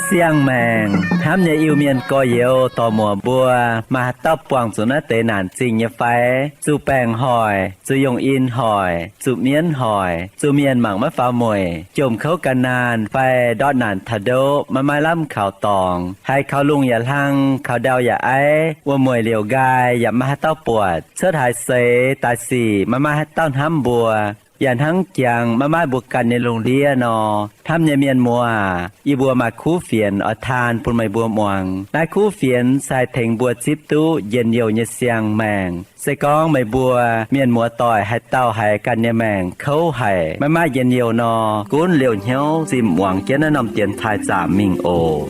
Siang-maengc hnamv nyei Iu-Mienh gorx-youz dorc-muoc mbuo, maaih haaix dauh buangh zuqc naaiv deix naanc zingh nyei fai? Zuqc baengc hoic, zuqc yongh in hoic, zuqc mienv hoic, zuqc mienh mangc maiv faaux mueic, jomc kouv gan naanh fai ndortv naanc taux ndoqv maiv maaih lamh kaux dorngx, haiz kaux lungh yaac hlang, kaux ndau yaac aiv, wuom-mueic liouc nqaai yaac maiv maaih haaix dauh buatc, cuotv haaix seix daaih sic maiv maaih haaix dauh hnamv mbuo, yaac hnangv jangx maiv maaih mbuo ganh nyei lungh ndiev nor, hnamv nyei mienh muoz aac, yie mbuo maaih kuv fienx oix taan bun meih mbuo muangx. Naaiv kuv fienx se haih tengx mbuo zipv duqv njien-youh nyei siang-maengc. Se gorngv meih mbuo mienh muoz-doic haaix dauh haiz ganh nyei maengc kouv haic, maiv maaih njien-youh nor, gunv liouh hnyouv zinh muangx jienv naaiv norm dienx taaih zaamc mingh oc.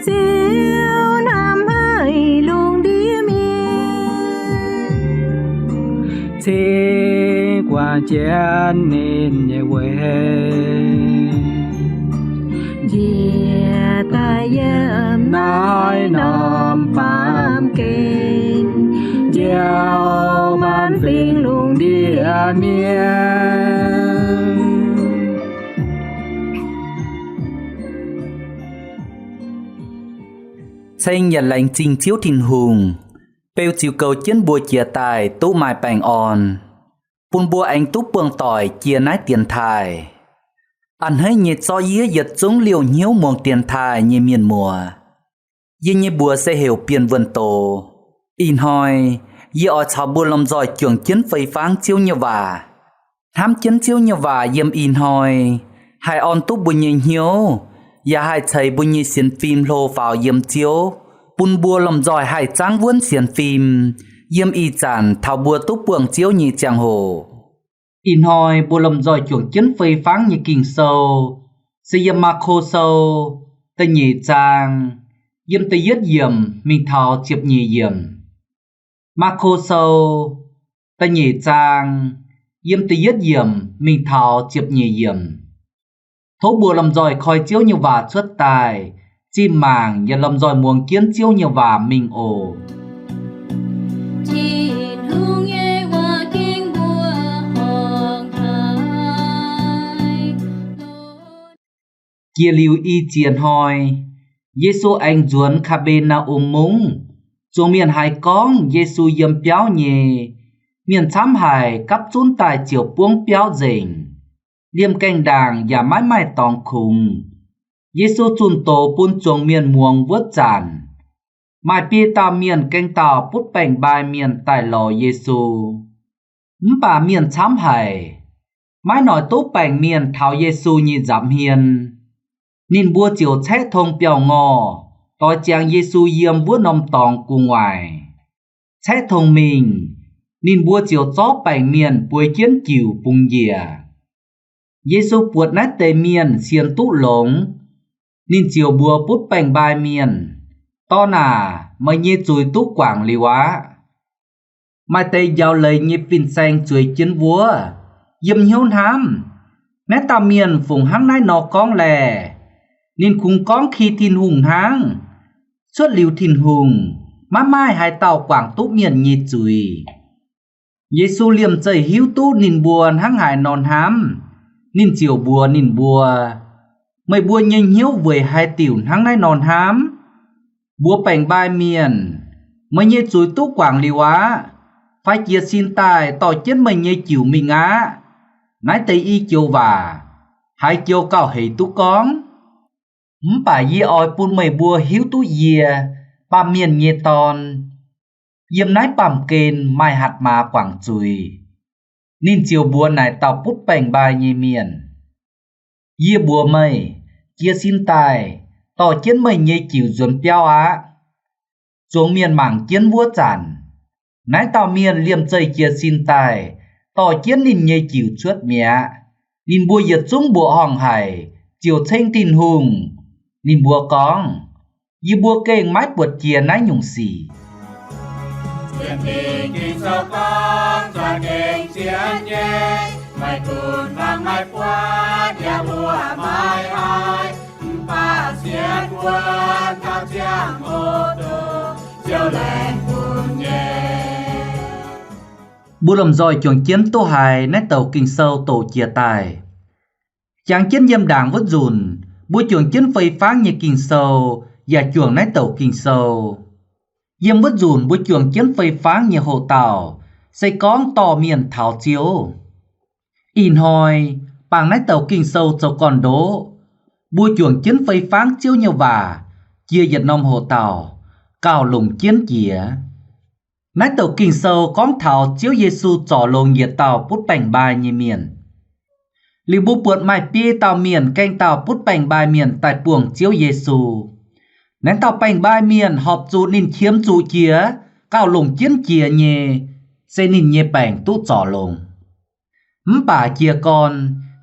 Ziouv hnamv haic lungh ndiev mienh, cingx guangc jienv ninh nyei weic, njiec daaih yiem naaiv norm baamh gen, njoux maanc fingx lungh ndiev mienh. Ceng yaac laengz zingh Ziouv Tin-Hungh, beu ziux goux jienv mbuo jiex daaih duqv maaih baengh orn, bun mbuo aengx duqv buangh doic jiex naaiv dienx taaih. A'hneiv nyei zorqv yie yietc zungv liouh hnyouv muangx dienx taaih nyei mienh muoz. Yie nyei mbuox se heuc Bienh Wuonh Doz. Ih hnoi yie oix caux mbuo lomh nzoih juangc jienv fei fangv Ziouv nyei waac. Hnamv jienv Ziouv nyei waac yiem ih hnoi haih orn duqv mbuo nyei hnyouv, yaac haih ceix mbuo nyei sienx fim hlo faaux yiem Ziouv, bun mbuo lomh nzoih haih zaangv wuonv sienx fim yiem ih zanc taux mbuo duqv buangh Ziouv nyei ziangh hoc. Ih hnoi mbuo lomh nzoih juangc jienv fei fangv nyei Ging-Sou se yiem Maako Sou da'nyeic zaang, yiem da'yietv yiemc mingh taux ziepc nyeic yiemc. Maako Sou da'nyeic zaang, yiem da'yietv yiemc mingh taux ziepc nyeic yiemc. Tov mbuo lomh nzoih koi Ziouv nyei waac cuotv daaih, zinh mangc yaac lomh nzoih muangx jienv Ziouv nyei waac mingh oc. Tin-Hungh nyei waac gengh mbuox horngh haic. Jiex liuz i ziex hnoi, Yesu aengx nzuonx Kaa^be^naa^um Mungv. Zuangx mienh haiz gorngv Yesu yiem biauv nyei, mienh camv haic gapv zunv daaih ziouc buangv biauv nzengc. Liemh gaengh ndaangc yaac maiv maaih dorngx kungx. Yesu zunh doz bun zuangx mienh muangx wuov zanc, maaih biei dauh mienh gaengh dauh butv baeng-mbai mienh daaih lorz Yesu. Mv baac mienh camv haic, maiv noic duqv baengc mienh taux Yesu nyei nzapv hmien. Ninh mbuo ziouc caeqv tong biauv-ngorh doix ziangx Yesu yiem wuov norm dorngx gu'nguaaic. Caeqv tong mingh, ninh mbuo ziouc zorv baengc mienh bueix jienv jiuc bungx njiec. Yesu buatc naaiv deix mienh sienx duqv longx, ninh ziouc mbuox butv baeng-mbai mienh, Dorn aac, meih nyei zuiz duqv guangc liuz aqv. Maaih deix njaaux leiz nyei fin-saeng zueiz jienv wuov, yiem hnyouv hnamv, Naaiv dauh mienh fungc hnangv naaiv nor gorngv laeh? Ninh kungx gorngv ki Tin-Hungh hnangv. Cuotv liuz Tin-Hungh, maiv maaih haaix dauh guangc duqv mienh nyei zuiz. Yesu liemh zeih hiuv duqv ninh mbuo hnangv haaix nor hnamv, ninh ziouc mbuox ninh mbuo, Meih mbuo nyei hnyouv weic haaix diuc hnangv naaiv nor hnamv? Mbuox baeng-mbai mienh, Meih nyei zuiz duqv guangc liuz aqv. Fai jiez sin daaih dorh jienv meih nyei jiuc mingh aqv. Naaiv deix i joux waac, haaix joux gauh heix duqv gorngv? Mv baac yie oix bun meih mbuo hiuv duqv yie, Baamh Mienh nyei Dorn, yiem naaiv baamh gen maaih hatc maaz guangc zuiz. Ninh ziouc mbuox naaic dauh butv baeng-mbai nyei mienh, Yie mbuox meih, jiez sin daaih, dorh jienv meih nyei jiuc nzuonx biauv aqv. Zuangx mienh mangc jienv wuov zanc, naaiv dauh mienh liemh zeih jiez sin daaih, dorh jienv ninh nyei jiuc cuotv mi'aqv. Ninh mbuo yietc zungv mbuoqc horngh haic, ziouc ceng Tin-Hungh. Ninh mbuo gorngv, Yie mbuo gengh maiv buatc jiex naaiv nyungc sic. Maiv gunv hmuangx maiv buatc yaac mbuo maiv haih, mv baac sienx wuov taux ziangh hoc dongh Ziouv laengz bun nyei. Mbuo lomh nzoih juangc jienv duqv haiz naaiv douc Ging-Sou doqc jiex daaih. Jangx jienv yiem ndaangc wuov nzunc, mbuo juangc jienv fei fangv nyei Ging-Sou yaac juangc naaiv douc Ging-Sou. Yiem wuov nzunc mbuo juangc jienv fei fangv nyei hoc dauh se gorngv dorh mienh taux Ziouv. Ih hnoi, bangc naaiv douc Ging-Sou zoux gorn-ndoqv, mbuo juangc jienv fei fangv Ziouv nyei waac jiex yietc norm hoc dauh, gauh longc jienv jiex. Naaiv douc Ging-Sou gorngv taux Ziouv Yesu zorc longx yietc dauh butv baengc-mbai nyei mienh. Liuz mbuo buatc maaih biei dauh mienh gaengh dauh butv baengc-mbai mienh daaih buangh Ziouv Yesu. Naaiv dauh baengc-mbai mienh horpc zuqc ninh qiemx zuqc jiex, gauh longc jienv jiex nyei, se ninh nyei baengc duqv zorc longx. Mv baac jiez gorn,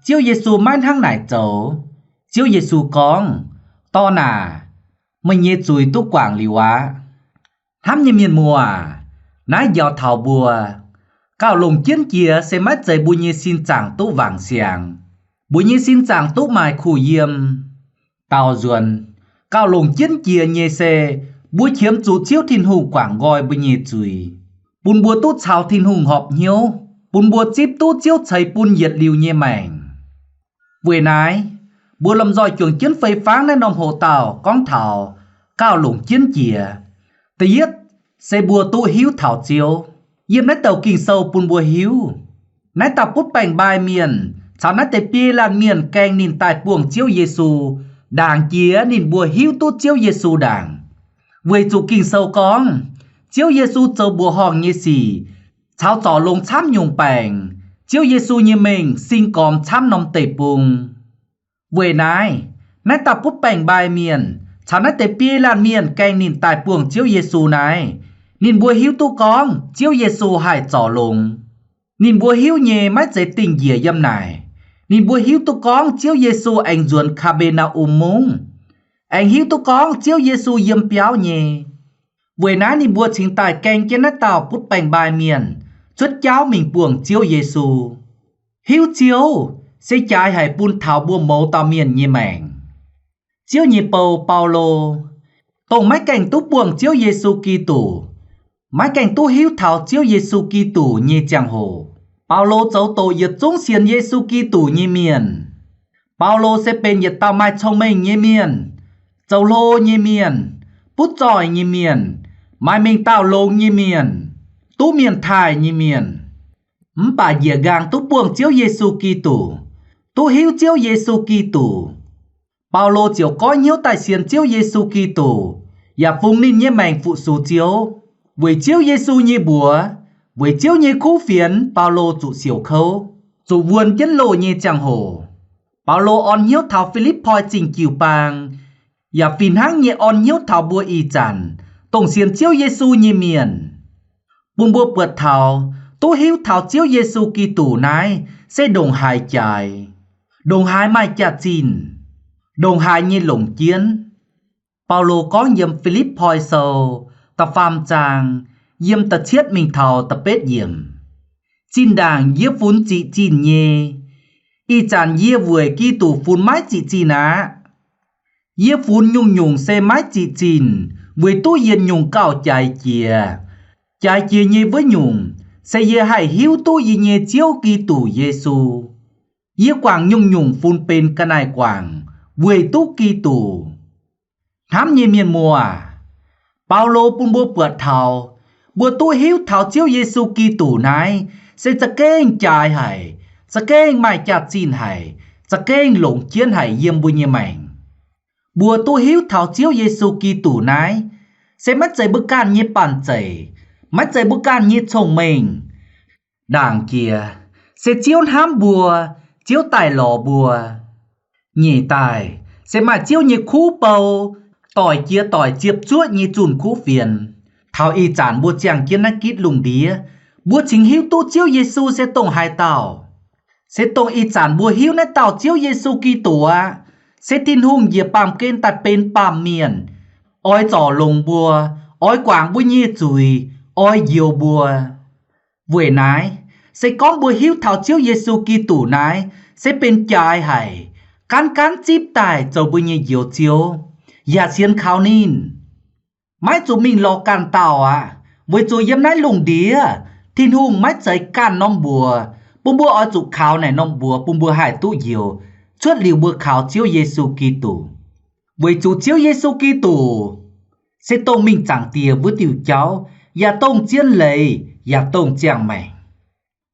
Ziouv Yesu maiv hnangv naaic zoux. Ziouv Yesu gorngv, Dorn aac, meih nyei zuiz duqv guangc liuz aqv. Hnamv nyei mienh muoz aac, naaiv njaaux taux mbuo, gauh longc jienv jiex se maiv zeiz mbuo nyei sin zaangc duqv wangc siangx, mbuo nyei sin zaangc duqv maaih kuh yiem. Daaux nzuonx, gauh longc jienv jiex nyei se mbuo qiemx zuqc Ziouv Tin-Hungh guangc nqoi mbuo nyei zuiz, bun mbuo duqv caux Tin-Hungh horpc hnyouv, bun mbuo zipv duqv Ziouv ceix bun yietc liuz nyei maengc. Weic naaiv, mbuo lomh nzoih juangc jienv fei fangv naaiv norm hoc dauh gorngv taux gauh longc jienv jiex. Da'yietv se mbuo duqv hiuv taux Ziouv. Yiem naaiv douc Ging-Sou bun mbuo hiuv, naaiv dauh butv baengc-mbai mienh caux naaiv deix biei laanh mienh gaengh ninh daaih buangh Ziouv Yesu, ndaangc jiex ninh mbuo hiuv duqv Ziouv Yesu ndaangc. Weic zuqc Ging-Sou gorngv, Ziouv Yesu zoux mbuoqc horngh nyei sic caux zorc longx camv nyungc baengc, Ziouv Yesu nyei mengh sing gormx camv norm deic-bung. Weic naaiv, naaiv dauh butv baengc-mbai mienh caux naaiv deix biei laanh mienh gaengh ninh daaih buangh Ziouv Yesu naaiv, ninh mbuo hiuv duqv gorngv Ziouv Yesu haih zorc longx. Ninh mbuo hiuv nyei maiv zeiz dingh njiec yiem naaic. Ninh mbuo hiuv duqv gorngv Ziouv Yesu aengx nzuonx Kaa^be^naa^um Mungv, aengx hiuv duqv gorngv Ziouv Yesu yiem biauv nyei. Weic naaiv ninh mbuo cingx daaih gaeng jienv naaiv dauh butv baengc-mbai mienh cuotv jauv mingh buangh Ziouv Yesu. Hiuv Ziouv se jaaix haic bun taux mbuo mouz dauh mienh nyei maengc. Ziouv nyei bou, Baulo, dongh maiv gaengh duqv buangh Ziouv Yesu Giduc, maiv gaengh duqv hiuv taux Ziouv Yesu Giduc nyei ziangh hoc, Baulo zoux doqc yietc zungv sienx Yesu Giduc nyei mienh. Baulo se benx yietc dauh maaih cong-mengh nyei mienh, zoux hlo nyei mienh, butv zoih nyei mienh, maaih mengh dauh longx nyei mienh, duqv mienh taaih nyei mienh, mv baac njiec nqaang duqv buangh Ziouv Yesu Giduc, duqv hiuv Ziouv Yesu Giduc. Baulo ziouc goiv hnyouv daaih sienx Ziouv Yesu Giduc, yaac fungx ninh nyei maengc fu-sux Ziouv. Weic Ziouv Yesu nyei mbuox, weic Ziouv nyei kuv fienx, Baulo zuqc siouc kouv, zuqc wuonh jienv loh nyei ziangh hoc, Baulo orn hnyouv taux Fi^lipv^poi Zingh Jiu-Baang, yaac fih hnangv nyei orn hnyouv taux mbuo ih zanc dongh sienx Ziouv Yesu nyei mienh, bun mbuo buatc taux duqv hiuv taux Ziouv Yesu Giduc naaiv se ndongc haaix jaaix, ndongc haaix maaih jaax-zinh, ndongc haaix nyei longc jienv. Baulo gorngv yiem Fi^lipv^poi Sou da'faam zaang, yiem da'cietv mingh taux da'betv yiemc, Zinh ndaangc yie funx ziqc zinh nyei, ih zanc yie weic Giduc funx maiv ziqc zinh aqv. Yie funx nyungc-nyungc se maiv ziqc zinh weic duqv yietc nyungc gauh jaaix jiex. Jaaix jiex nyei wuov nyungc se yie haih hiuv duqv yie nyei Ziouv Giduc Yesu. Yie guangc nyungc-nyungc funx benx ga'naaiv-guangc weic duqv Giduc. Hnamv nyei mienh muoz aac, Baulo bun mbuo buatc taux, mbuo duqv hiuv taux Ziouv Yesu Giduc naaiv se za'gengh jaaix haic, za'gengh maaih jaax-zinh haic, za'gengh longc jienv haic yiem mbuo nyei maengc. Mbuo duqv hiuv taux Ziouv Yesu Giduc naaiv se maiv zeiz mbuo ganh nyei banh zeic, maiv zeiz mbuo ganh nyei cong-mengh. Ndaangc jiex se Ziouv hnamv mbuo, Ziouv daaih lorz mbuo. Nyeic daaih se maaih Ziouv nyei kuv bou, doic jiex doic ziepc zuoqv nyei zunh kuv fienx. Taux ih zanc mbuo ziangh jienv naaiv gitv lungh ndiev, mbuo cingx hiuv duqv Ziouv Yesu se dongh haaix dauh. Se dongh ih zanc mbuo hiuv naaiv dauh Ziouv Yesu Giduc aqv, se Tin-Hungh njiec baamh gen daaih benx baamh mienh, oix zorc longx mbuo, oix guangc mbuo nyei zuiz, oix njoux mbuo. Weic naaiv, Se gorngv mbuo hiuv taux Ziouv Yesu Giduc naaiv se benx jaaix haic, gaanv gaanv zipv daaih zoux mbuo nyei Njoux Ziouv, yaac sienx kaux ninh, maiv zuqc mingh lorz ganh dauh aqv, weic zuqc yiem naaiv lungh ndiev Tin-Hungh maiv zeiz ganh norm mbuox bun mbuo oix zuqc kaux naaic norm mbuox bun mbuo haih duqv njoux, cuotv liuz mbuo kaux Ziouv Yesu Giduc. Weic zuqc Ziouv Yesu Giduc se dongh mingh Zaangc Diex wuov diuh jauv, yaac dongh zien leiz, yaac dongh ziangh maengc.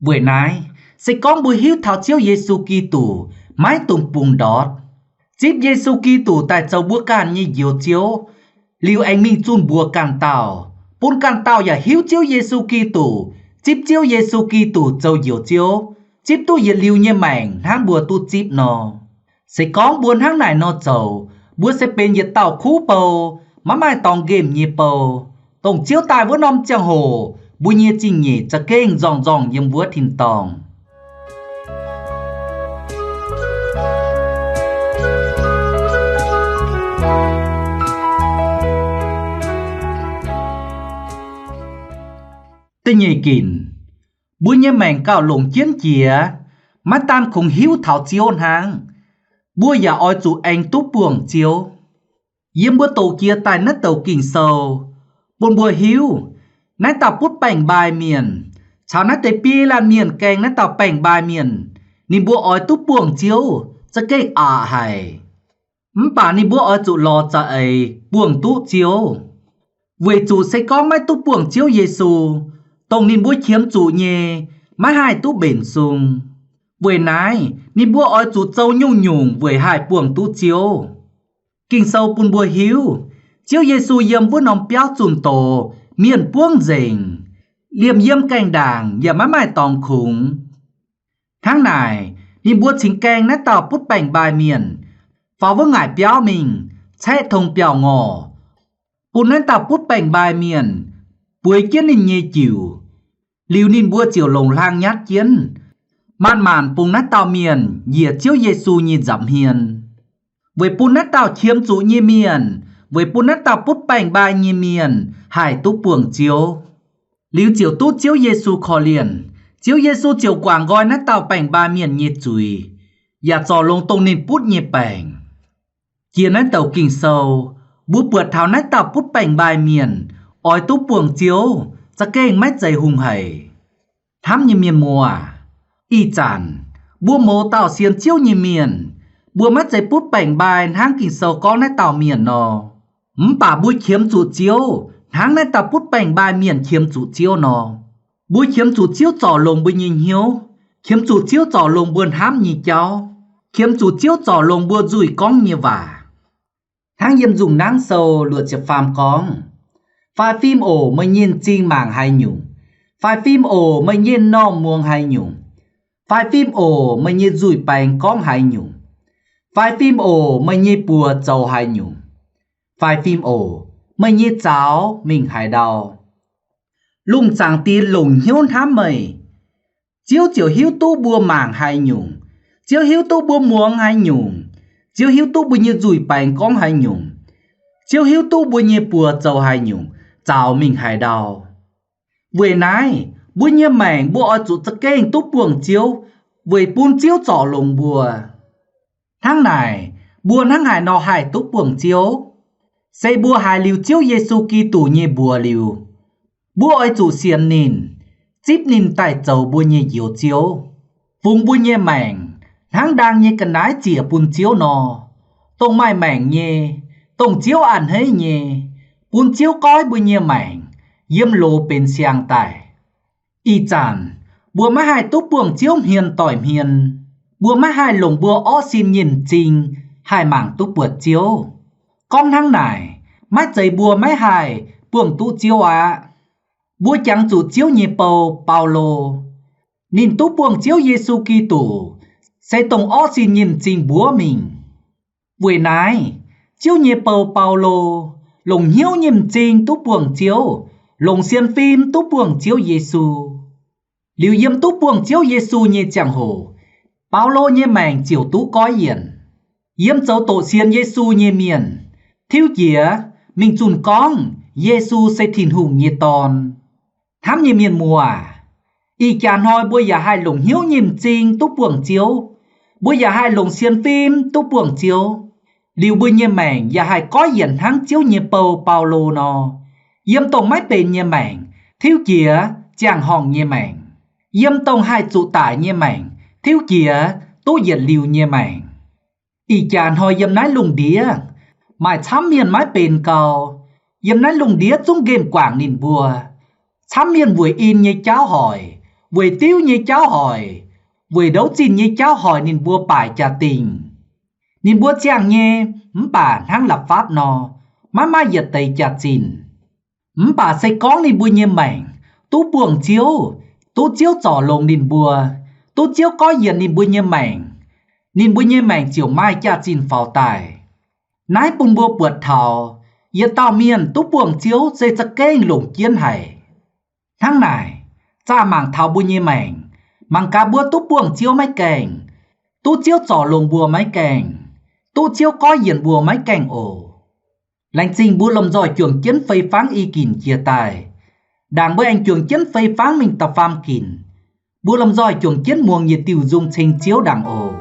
Weic naaiv, se gorngv mbuo hiuv taux Ziouv Yesu Giduc, maiv dungx bungx ndortv. Zipv Yesu Giduc daaih zoux mbuo ganh nyei Njoux Ziouv, liuz aengx mingh zunh mbuox ganh dauh, bun ganh dauh yaac hiuv Ziouv Yesu Giduc, zipv Ziouv Yesu Giduc zoux Njoux Ziouv, zipv duqv yietc liuz nyei maengc hnangv mbuo duqv zipv nor. Se gorngv mbuo hnangv naaic nor zoux, mbuo se benx yietc dauh kuv bou, maiv maaih dorngx nqemh nyei bou, dongh Ziouv daaih wuov norm ziangh hoc mbuo nyei zingh nyeic za'gengh nzorng-nzorng yiem wuov tin-dorngh. Da'nyeic ginc, mbuo nyei maengc gauh longc jienv jiex, maiv daan kungx hiuv taux Ziouv hnangv, mbuo yaac oix zuqc aengx duqv buangh Ziouv. Yiem mbuo doqc jiex daaih naaiv douc Ging-Sou bun mbuo hiuv, naaiv dauh butv baengc-mbai mienh caux naaiv deix biei laanh mienh gaeng naaiv dauh baengc-mbai mienh, ninh mbuo oix duqv buangh Ziouv za'gengh aqc haic. Mv baac ninh mbuo oix zuqc lorz za'eix buangh duqv Ziouv, weic zuqc se gorngv maiv duqv buangh Ziouv Yesu, dongh ninh mbuo qiemx zuqc nyei maiv haih duqv mbenc sung. Weic naaiv ninh mbuo oix zuqc zoux nyungc-nyungc weic haih buangh duqv Ziouv. Ging-Sou bun mbuo hiuv, Ziouv Yesu yiem wuov norm biauv zunh doz, mienh buangv nzengc, liemh yiem gaengh ndaangc yaac maiv maaih dorngx kungx. Hnangv naaic, ninh mbuo cingx gaeng naaiv dauh butv baengc-mbai mienh faaux wuov ngaaic biauv mingh, caeqv tong biauv-ngorh, bun naaiv dauh butv baengc-mbai mienh bueix jienv ninh nyei jiuc. Liuz ninh mbuo ziouc longc hlang nyatv jienv, maanc-maanc bungx naaiv dauh mienh njiec Ziouv Yesu nyei nza'hmien, weic bun naaiv dauh qiemx zuqc nyei mienh, weic bun naaiv dauh butv baengc-mbai nyei mienh haih duqv buangh Ziouv. Liuz ziouc duqv Ziouv Yesu korv-lienh. Ziouv Yesu ziouc guangc nqoi naaiv dauh baengc-mbai mienh nyei zuiz, yaac zorc longx dongh ninh butv nyei baengc. Jiex naaiv douc Ging-Sou, mbuo buatc taux naaiv dauh butv baengc-mbai mienh oix duqv buangh Ziouv za'gengh maiv zeiz hungh haic. Hnamv nyei mienh muoz, ih zanc mbuo mouz dauh sienx Ziouv nyei mienh, mbuo maiv zeiz butv baengc-mbai hnangv Ging-Sou gorngv naaiv dauh mienh nor. Mv baac mbuo qiemx zuqc Ziouv hnangv naaiv dauh butv baengc-mbai mienh qiemx zuqc Ziouv nor. Mbuo qiemx zuqc Ziouv zorc longx mbuo nyei hnyouv, qiemx zuqc Ziouv zorc longx mbuo hnamv nyei jauv, qiemx zuqc Ziouv zorc longx mbuo nzuih gorngv nyei waac. Hnangv yiem Nzung Nangv Sou luoqc ziepc faam gorngv, Fai fim oc, meih nyei m'zing mangc haaix nyungc? Fai fim oc, meih nyei m'normh muangx haaix nyungc? Fai fim oc, meih nyei nzuih baengx gorngv haaix nyungc? Fai fim oc, meih nyei buoz zoux haaix nyungc? Fai fim oc, meih nyei zaux mingh haaix ndau? Lungh zaangc diex longc hnyouv hnamv meih. Ziouv ziouc hiuv duqv mbuo mangc haaix nyungc. Ziouv hiuv duqv mbuo muangx haaix nyungc. Ziouv hiuv duqv mbuo nyei nzuih baengx gorngv haaix nyungc. Ziouv hiuv duqv mbuo nyei buoz zoux haaix nyungc, zaux mingh haaix ndau. Weic naaiv, mbuo nyei maengc mbuo oix zuqc za'gengh duqv buangh Ziouv, weic bun Ziouv zorc longx mbuo. Hnangv naaic, mbuo hnangv haaix nor haih duqv buangh Ziouv? Se mbuo haiz liuz Ziouv Yesu Giduc nyei mbuox liuz, mbuo oix zuqc sienx ninh, zipv ninh daaih zoux mbuo nyei Njoux Ziouv, fungx mbuo nyei maengc hnangv ndaang nyei ga'naaiv ziec bun Ziouv nor, dongh maaih maengc nyei, dongh Ziouv a'hneiv nyei, bun Ziouv goiv mbuo nyei maengc yiem loz benx siang daaih. Ih zanc mbuo maiv haih duqv buangh Ziouv hmien doic hmien. Mbuo maiv haih longc mbuo orqv sin nyei m'zing haih mangc duqv buatc Ziouv. Gorngv hnangv naaic, maiv zeiz mbuo maiv haih buangh duqv Ziouv aqv. Mbuo jangx zuqc Ziouv nyei bou, Baulo. Ninh duqv buangh Ziouv Yesu Giduc se dongh orqv sin nyei m'zing mbuov mingh. Weic naaiv, Ziouv nyei bou, Baulo, longc hnyouv nyei m'zing duqv buangh Ziouv, longc sienx fim duqv buangh Ziouv Yesu. Liuz yiem duqv buangh Ziouv Yesu nyei ziangh hoc, Baulo nyei maengc ziouc duqv goiv yienc. Yiem zoux doqc sienx Yesu nyei mienh, tiuv jiex mingh zunh gorngv Yesu se Tin-Hungh nyei Dorn. Hnamv nyei mienh muoz, Ih jaax hnoi mbuo yaac haih longc hnyouv nyei m'zing duqv buangh Ziouv. Mbuo yaac haih longc sienx fim duqv buangh Ziouv. Liuz mbuo nyei maengc yaac haih goiv yienc hnangv Ziouv nyei bou, Baulo, nor, yiem dongh maiv benx nyei maengc tiuv jiex ziangh horngh nyei maengc, yiem dongh haih zuqc daic nyei maengc tiuv jiex duqv yietc liuz nyei maengc. Ih jaax hnoi yiem naaiv lungh ndiev maaih camv mienh maiv benx gau. Yiem naaiv lungh ndiev zungv nqemh guangc ninh mbuo. Camv mienh weic in nyei jauv hoic, weic diuv nyei jauv hoic, weic ndouv zinh nyei jauv hoic ninh mbuo baaic jaa-dingh. Ninh mbuo ziangh nyei mv baac hnangv la'fapv nor, maiv maaih yietc deix jaax-zinh. Mv baac se gorngv ninh mbuo nyei maengc duqv buangh Ziouv, duqv Ziouv zorc longx ninh mbuo, duqv Ziouv goiv yienc ninh mbuo nyei maengc, ninh mbuo nyei maengc ziouc maaih jaax-zinh faaux daaih. Naaiv bun mbuo buatc taux yietc dauh mienh duqv buangh Ziouv se za'gengh longc jienv haic. Hnangv naaic, zaah mangc taux mbuo nyei maengc, mangc gaax mbuo duqv buangh Ziouv maiv gaengh, duqv Ziouv zorc longx mbuo maiv gaengh, duqv Ziouv goiv yienc mbuo maiv gaengh oc. Laengz zingh mbuo lomh nzoih juangc jienv fei fangv i ginc jiex daaih. Ndaangc mbuo aengx juangc jienv fei fangv mingh da'faam ginc, mbuo lomh nzoih juangc jienv muangx yietc diuh nzung ceng Ziouv ndaangc oc.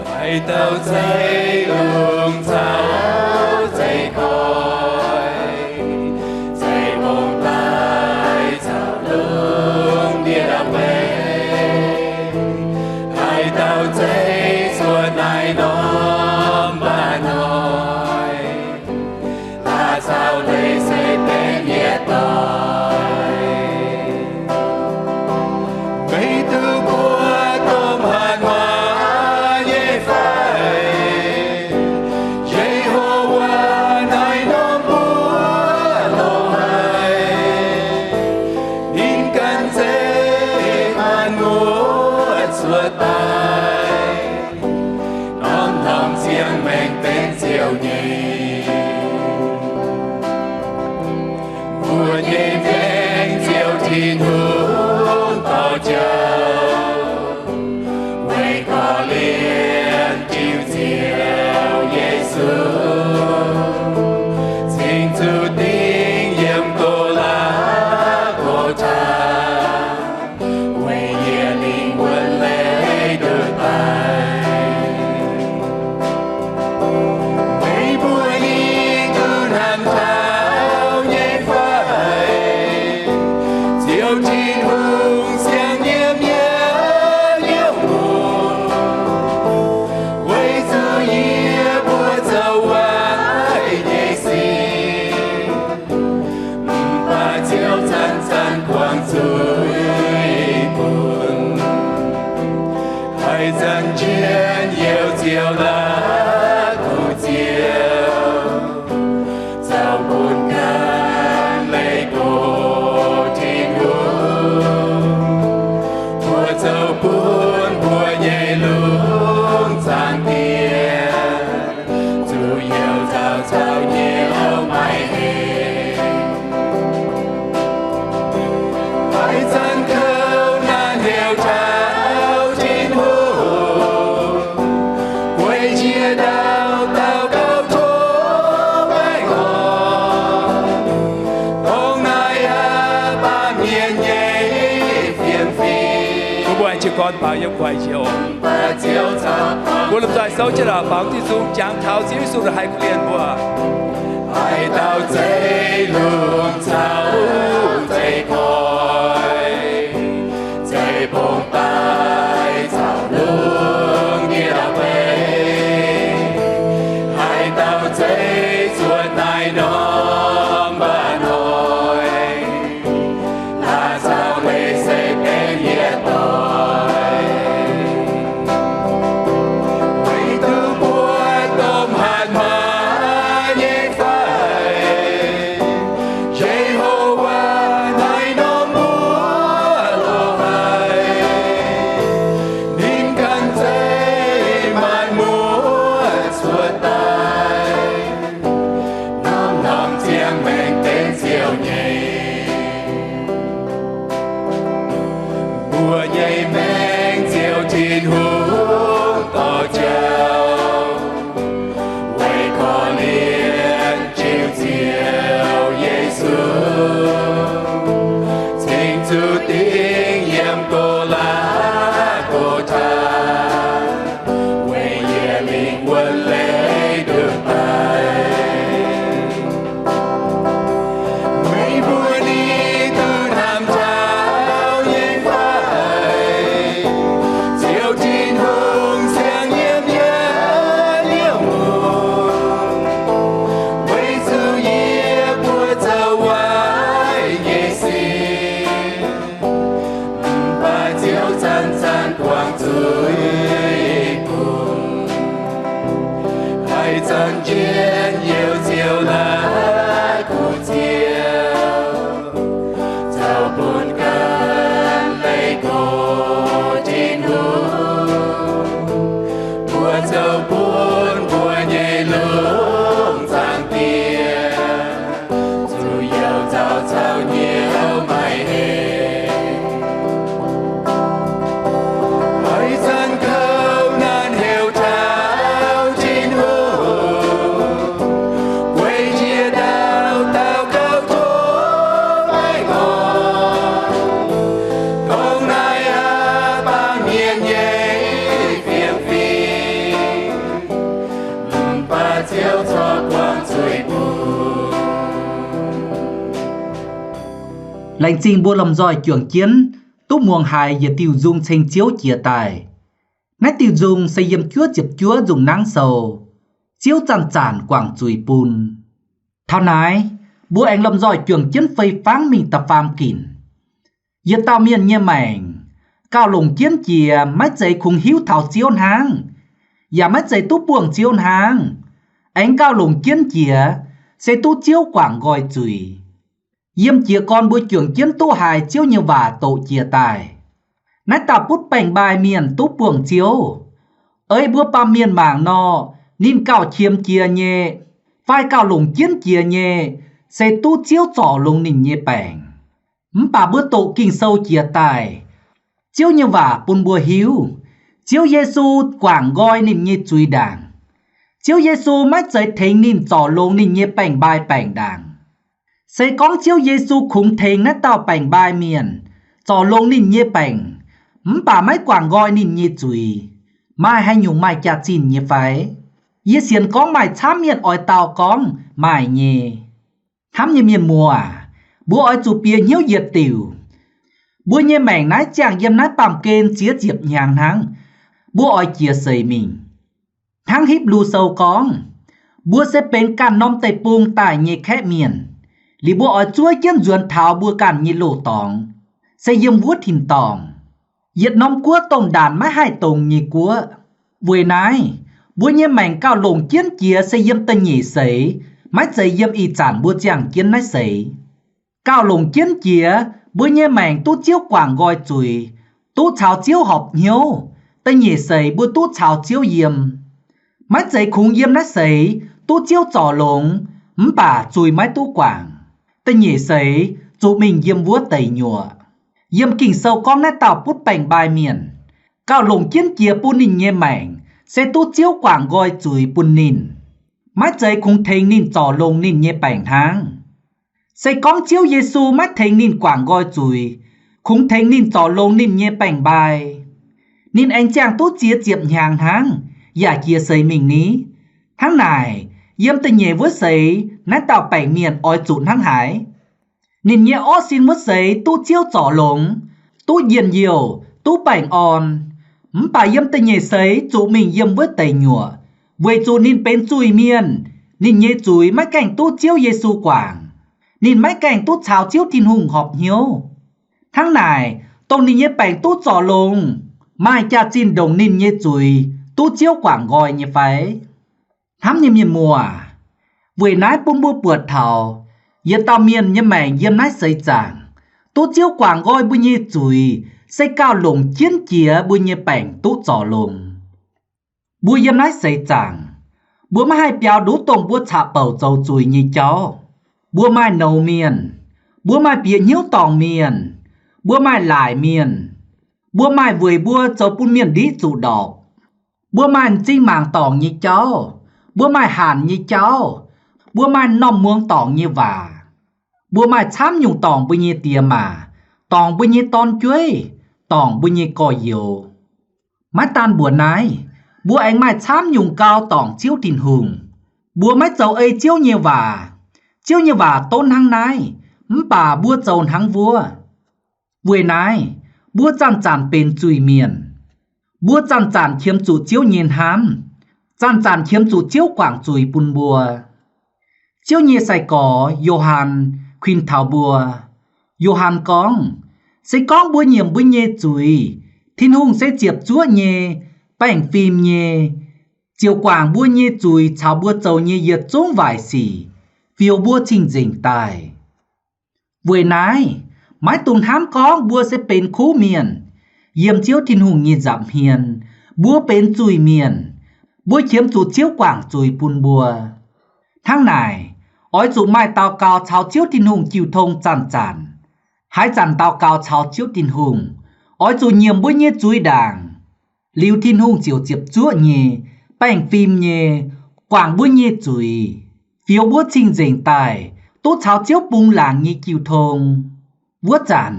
Haaix dauh zeiv lungh caux zeiv koiv, zeiv mbong daaih caux lungh ndiev ndau-mbenc, haaix dauh zeiv cuotv naaiv norm mba'hnoi, laaix caux leiz se benx yietc doic. Meih duqv mbuo domh hatc waac nyei fai? Ye^ho^waa naaiv norm mbuox loz-hnoi, ninh ganh zeiv hatc muoz cuotv daaih, norm-norm ziangh maengc benx Ziouv nyei. Mbuo nyei maengc Ziouv Tin-Hungh dorh jauv, weic korv-lienh diuh Ziouv Yesu, cingx zuqc dingh yiem Go^laa^go^taa, weic yie lingh wuonh leiz nduqc daaih. Meih mbuo yie duqv hnamv taux nyei fai? Ziouv Tin-Hungh siang-yiem yie hnyouv muoz, weic zuqc yie mbuo zoux waaic nyei sic. Mv baac Ziouv zanc-zanc guangc zuiz bun, haaix zanc njien-youh Ziouv la'kuqv Ziouv, zoux bun ganh leih gox Tin-Hungh, mbuo zoux bun mbuo nyei lungh zaangc Diex, zuqc youh zaux caux nyei louh maiv hengx. Haaix zanc kouv naanc heuc taux Tin-Hungh, gueic njiec ndau daux gaux tov baengh orn, dongh naaiv aqv baamh mienh nyei fienx fim. Mbuo mbuo aengx jiez gorn baaux yiem guaix njiec oc. Mbuo lomh nzoih souv jienv lorqc, baaux diuh nzung jangx taux Ziouv Yesu la'haiz kuh lienh mbuo. Haaix dauh zeiv lungh caux zeiv koiv, zeiv mbong daaih caux lungh ndiev ndau-mbenc, haaix dauh zeiv cuotv naaiv norm mba'hnoi, laaix caux leiz se benx yietc doic. Meih duqv mbuo domh hatc maaz nyei fai? Yie nyei hauv maaih hec. Ih zanc kouv naanc heuc taux Tin-Hungh, weic jiex ndau daux gaux tov maiv ngorc. Dongh naaiv aqv, baamh mienh nyei fiem-fim, mv baac Ziouv corc guangc zuiz bun. Laengz zingh mbuo lomh nzoih juangc jienv duqv muangx haiz yietc diuh nzung ceng Ziouv jiex daaih. Naaiv diuh nzung se yiem juov ziepc juov nzung nangv sou, Ziouv zanc-zanc guangc zuiz bun. Taux naaiv, mbuo aengx lomh nzoih juangc jienv fei fangv mingh da'faam ginc. Yietc dauh mienh nyei maengc gauh longc jienv jiex maiv zeiz kungx hiuv taux Ziouv hnangv, yaac maiv zeiz duqv buangh Ziouv hnangv, aengx gauh longc jienv jiex se duqv Ziouv guangc nqoi zuiz. Yiem jiez gorn mbuo juangc jienv duqv haiz Ziouv nyei waac doqc jiex daaih. Naaiv dauh butv baengc-mbai mienh duqv buangh Ziouv. Ei mbuo baamh mienh mangc nor, ninh gauh qiemx jiex nyei fai gauh longc jienv jiex nyei se duqv Ziouv zorc longx ninh nyei baengc. Mv baac mbuo doqc Ging-Sou jiex daaih, Ziouv nyei waac bun mbuo hiuv, Ziouv Yesu guangc nqoi ninh nyei zuiz ndaangc. Ziouv Yesu maiv zeiz tengx ninh zorc longx ninh nyei baengc-mbai baengc ndaangc. Se gorngv Ziouv Yesu kungx tengx naaiv dauh baengc-mbai mienh zorc longx ninh nyei baengc, mv baac maiv guangc nqoi ninh nyei zuiz, maaih haaix nyungc maaih jaax-zinh nyei fai? Yie sienx gorngv maaih camv mienh oix dau gorngv maaih nyei. Hnamv nyei mienh muoz aac, mbuo oix zuqc bieqc hnyouv yietc diuc. Mbuo nyei maengc naaiv ziangh yiem naaiv baamh gen ziex ziepc hnyangx hnangv, mbuo oix jiex seix mingh. Hnangv Hipv^lu Sou gorngv, mbuo se benx ganh norm deic-bung daaih nyei kaeqv mienh. Liuz mbuo oix zuov jienv nzuonx taux mbuo ganh nyei loz-dorngx, se yiem wuov tin-dorngh, yietc norm guoqv domh ndaanx maiv haih dongz nyei guoqv. Weic naaiv, mbuo nyei maengc gauh longc jienv jiex se yiem da'nyeic seix, maiv zeiz yiem ih zanc mbuo ziangh jienv naaiv seix. Gauh longc jienv jiex mbuo nyei maengc duqv Ziouv guangc nqoi zuiz, duqv caux Ziouv horpc hnyouv, da'nyeic seix mbuo duqv caux Ziouv yiem. Maiv zeiz kungx yiem naaiv seix duqv Ziouv zorc longx, mv baac zuiz maiv duqv guangc, da'nyeic seix zuqc mingh yiem wuov deic nyuoqc. Yiem Ging-Sou gorngv naaiv dauh butv baengc-mbai mienh, gauh longc jienv jiex bun ninh nyei maengc se duqv Ziouv guangc nqoi zuiz bun ninh, maiv zeiz kungx tengx ninh zorc longx ninh nyei baengc hnangv. Se gorngv Ziouv Yesu maiv tengx ninh guangc nqoi zuiz, kungx tengx ninh zorc longx ninh nyei baengc-mbai, ninh aengx ziangh duqv ziex ziepc hnyangx hnangv yaac jiex seix mingh ni? Hnangv naaic, yiem da'nyeic wuov seix naaiv dauh baengc mienh oix zuqc hnangv haaix? Ninh nyei orv sin wuov seix duqv Ziouv zorc longx, duqv njien-youh, duqv baengh orn, mv baac yiem da'nyeic seix zuqc mingh yiem wuov deic nyuoqc, weic zuqc ninh benx zuiz-mienh, ninh nyei zuiz maiv gaengh duqv Ziouv Yesu guangc, ninh maiv gaengh duqv caux Ziouv Tin-Hungh horpc hnyouv. Hnangv naaic, dongh ninh nyei baengc duqv zorc longx, maaih jaax-zinh ndongc ninh nyei zuiz duqv Ziouv guangc nqoi nyei fai? Hnamv nyei mienh muoz, weic naaiv bun mbuo buatc taux yietc dauh mienh nyei maengc yiem naaiv seix zaangc duqv Ziouv guangc nqoi mbuo nyei zuiz se gauh longc jienv jiex mbuo nyei baengc duqv zorc longx. Mbuo yiem naaiv seix zaangc, mbuo maiv haih biaux nduqc dongh mbuo caqv-bouc zoux zuiz nyei jauv. Mbuo maaih nouz mienh, mbuo maaih bieqc hnyouv dorngc mienh, mbuo maaih laaic mienh, mbuo maaih weic mbuo zoux bun mienh ndiqv zuqc ndorpc. Mbuo maaih m'zing mangc dorngc nyei jauv, mbuo maaih hanc nyei jauv, mbuo maaih m'normh muangx dorngc nyei waac. Mbuo maaih camv nyungc dorngc mbuo nyei diex maac, dorngc mbuo nyei dorn-jueiv, dorngc mbuo nyei gorx-youz. Maiv daan mbuoqc naaiv, mbuo aengx maaih camv nyungc gau dorngc Ziouv Tin-Hungh. Mbuo maiv zoux ei Ziouv nyei waac. Ziouv nyei waac donv hnangv naaiv, mv baac mbuo zoux hnangv wuov. Weic naaiv, mbuo zanc-zanc benx zuiz mienh. Mbuo zanc-zanc qiemx zuqc Ziouv nyei hnamv, zanc-zanc qiemx zuqc Ziouv guangc zuiz bun mbuo. Ziouv nyei sai-gorx Yo^han kuinx taux mbuo. Yo^han gorngv, se gorngv mbuo nyiemc mbuo nyei zuiz, Tin-Hungh se ziepc zuoqv nyei, baengh fim nyei, ziouc guangc mbuo nyei zuiz caux mbuo zoux nyei yietc zungv waaic sic, fioux mbuo cing-nzengc daaih. Weic naaiv, maiv dungx hnamv gorngv mbuo se benx kuv mienh. Yiem Ziouv Tin-Hungh nyei nza'hmien, mbuo benx zuiz-mienh. Mbuo qiemx zuqc Ziouv guangc zuiz bun mbuo. Hnangv naaic, Oix zuqc maaih daux gaux caux Ziouv Tin-Hungh jiu tong zanc-zanc. Haaix zanc daux gaux caux Ziouv Tin-Hungh, oix zuqc nyiemc mbuo nyei zuiz ndaangc. Liuz Tin-Hungh ziouc ziepc zuoqv nyei, baengh fim nyei, guangc mbuo nyei zuiz, fioux mbuo cing-nzengc daaih, duqv caux Ziouv bungx laangc nyei jiu tong. Wuov zanc,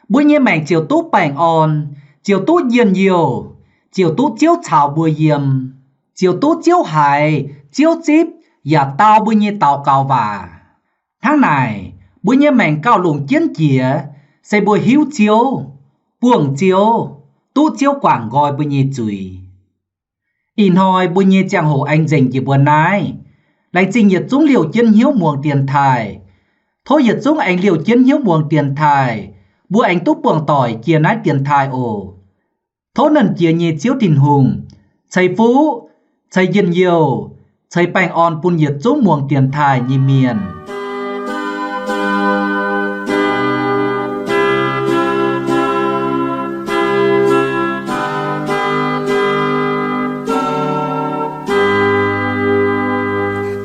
mbuo nyei maengc ziouc duqv baengh orn, ziouc duqv njien-youh, ziouc duqv Ziouv caux mbuo yiem, ziouc duqv Ziouv haiz, Ziouv zipv, yaac dau mbuo nyei daux gaux waac. Hnangv naaic, mbuo nyei maengc gauh longc jienv jiex, se mbuo hiuv Ziouv, buangh Ziouv, duqv Ziouv guangc nqoi mbuo nyei zuiz. Ih hnoi mbuo nyei ziangh hoc aengx nzengc njiec mbuo naaiv. Laengz zingh yietc zungv liouh jienv hnyouv muangx dienx taaih. Tov yietc zungv aengx liouh jienv hnyouv muangx dienx taaih, mbuo aengx duqv buangh doic jiex naaiv dienx taaih oc. Tov Nernh Jiex nyei Ziouv Tin-Hungh ceix fuqv, ceix njien-youh, ceix baengh orn bun yietc zungv muangx dienx taaih nyei mienh.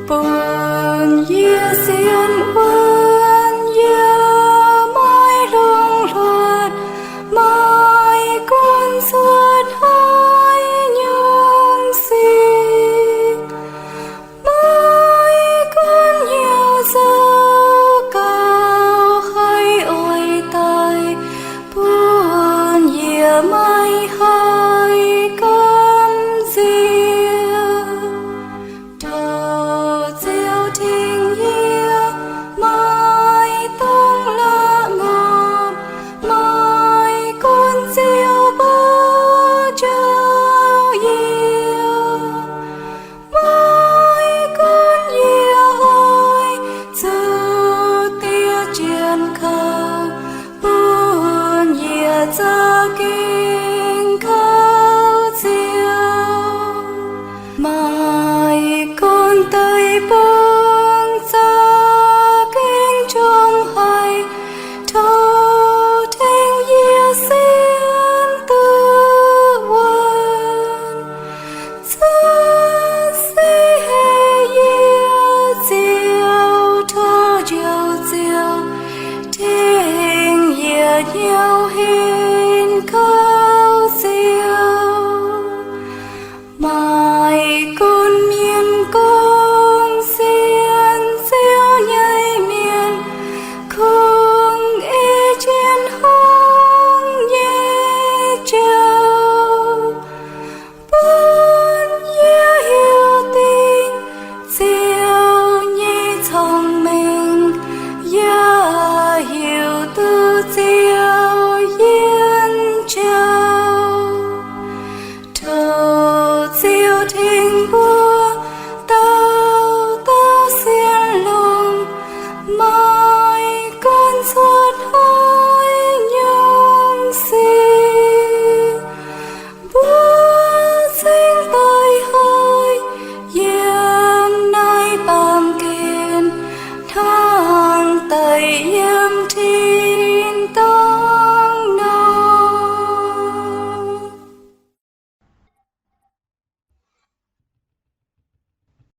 Bun yie sienx wuonv, yie maiv hlongx hluotc, maiv gunv cuotv haaix nyungc sic, maiv gunv hnyouv zoux gauh haih oix daaih, bun yie maiv haih gamh nziex. Tov Ziouv tengx yie, maiv dungx la'ngopv, maiv gunv Ziouv mbuo njoux yie, maiv gunv yie oix zuqc diev jienv kaux